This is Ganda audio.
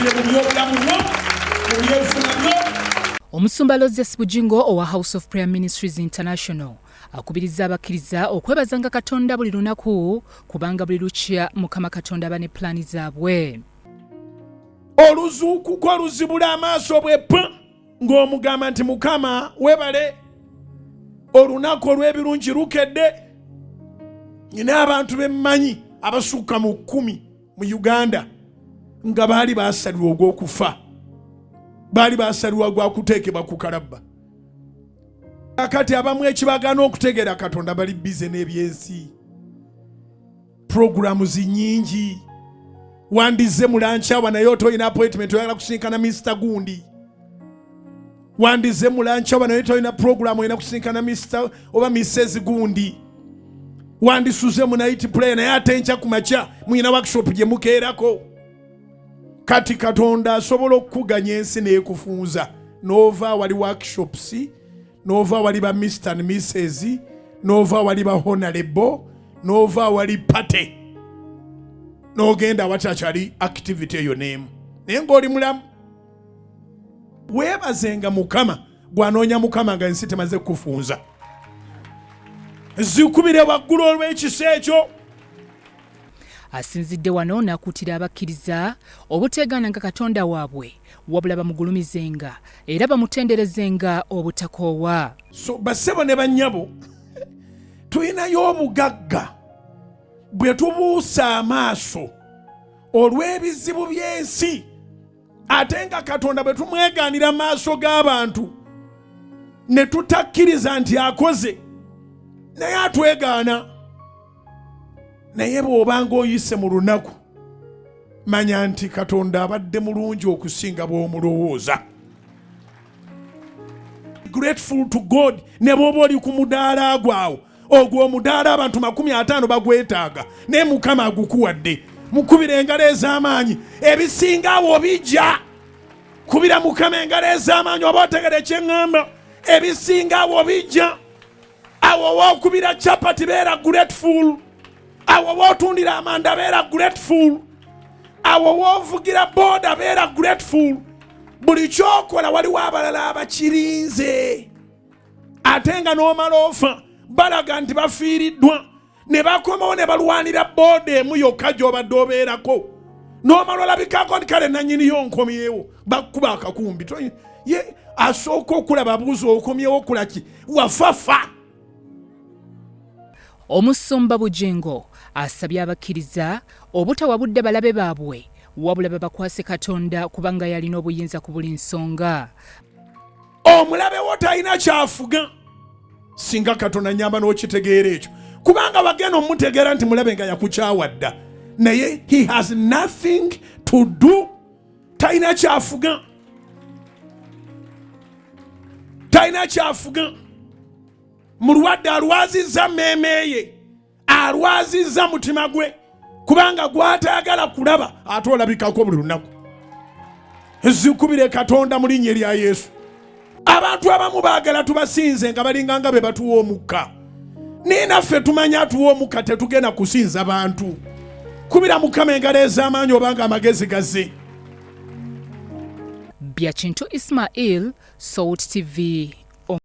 Zikubire mu byobulamu bwo, mu byenfuna byo. Omusumba Aloysius Bujingo owa House of Prayer Ministries International akubirizza abakkiriza okwebazanga Katonda buli lunaku kubanga buli lukya Mukama Katonda aba ne pulaani zaabwe. Oluzuukuka oluzibula amaaso bwe pa ng'omugamba nti Mukama webale olunaku olw'ebirungi lukedde. Nina abantu be mmanyi abasukka mu 10 mu Uganda nga baali basalirwa ogw'okufa, baali basalirwa gwa kuteekebwa ku kalabba. Akati abamu ekibagaana okutegeera Katonda bali bize n'ebyensi, puroguramu zinyingi. Wandizze mu lunch hour naye otolina appointment, oyagala kusinkana Mr Gundi. Wandizze mu lunch hour naye tolina puroguramu, olina kusinkana Mr oba Mrs Gundi. Wandisuze mu night prayer naye ate enkya ku makya mulina workshop gye mukeerako. Kati Katonda asobola okukuganya ensi n'ekufunza n'ova awali workshops, n'ova awali ba Mr and Mrs, n'ova awali ba honorable, n'ova awali party, n'ogenda awatakyali activity eyo n'emu, naye ng'oli mulamu. Weebazenga Mukama gwanoonya Mukama nga ensi temaze kukufunza. Zikubire waggulu olw'ekisa ekyo. Asinzidde wano n'akuutira abakkiriza obuteegaananga Katonda waabwe, wabula bamugulumizenga era bamutenderezenga obutakoowa. So bassebo ne bannyabo, tulinayo obugagga bwe tubuusa amaaso olw'ebizibu by'ensi, ate nga Katonda bwe tumwegaanira maaso g'abantu ne tutakkiriza nti akoze, naye atwegaana. Naye bw'obanga oyise mu lunaku, manya nti Katonda abadde mulungi okusinga bw'omulowooza. Grateful to God. Ne bw'oba oli ku mudaala gwawo, ogwo omudaala abantu 50 bagwetaaga, naye Mukama agukuwadde. Mukubira engalo ez'amaanyi, ebisinga awo bijja. Kubira Mukama engalo ez'amaanyi oba otegere kyeŋŋamba, ebisinga awo bijja. Awo wookubira chapati beera grateful, awo wootundira amanda beera grateful, awo woovugira boda beera grateful. Buli kyokola waliwo abalala abakirinze, ate nga n'omala ofa balaga nti bafiiriddwa ne bakomawo ne balwanira booda emu yokka gy'obadde obeerako, n'omala olabikako nti kale nannyiniyo nkomyewo, bakkuba akakumbi. Ye asooka okulaba abuuza okomyewo okulaki wafafa. Omusumba Bujingo asabye abakkiriza obutawa budde balabe baabwe, wabula babakwase Katonda kubanga yalina obuyinza ku buli nsonga. Omulabe wo talina kyafuga singa Katonda nyamba n'okitegeera ekyo, kubanga wagenda omutegeera nti mulabe nga yakukyawa dda, naye he has nothing to do, talina kyafuga, talina kyafuga. Mulwadde alwazizza mmeeme ye, alwazizza mutima gwe, kubanga gwatayagala kulaba ate olabikako buli lunaku. Zikubire Katonda mu linnya erya Yesu. Abantu abamu baagala tubasinze nga balinga nga be batuwa omukka, naye naffe tumanya atuwa omukka, tetugenda kusinza bantu. Kubira Mukama engalo ez'amaanyi obanga amagezi gazze. Bya Kintu Ismail, Salt TV.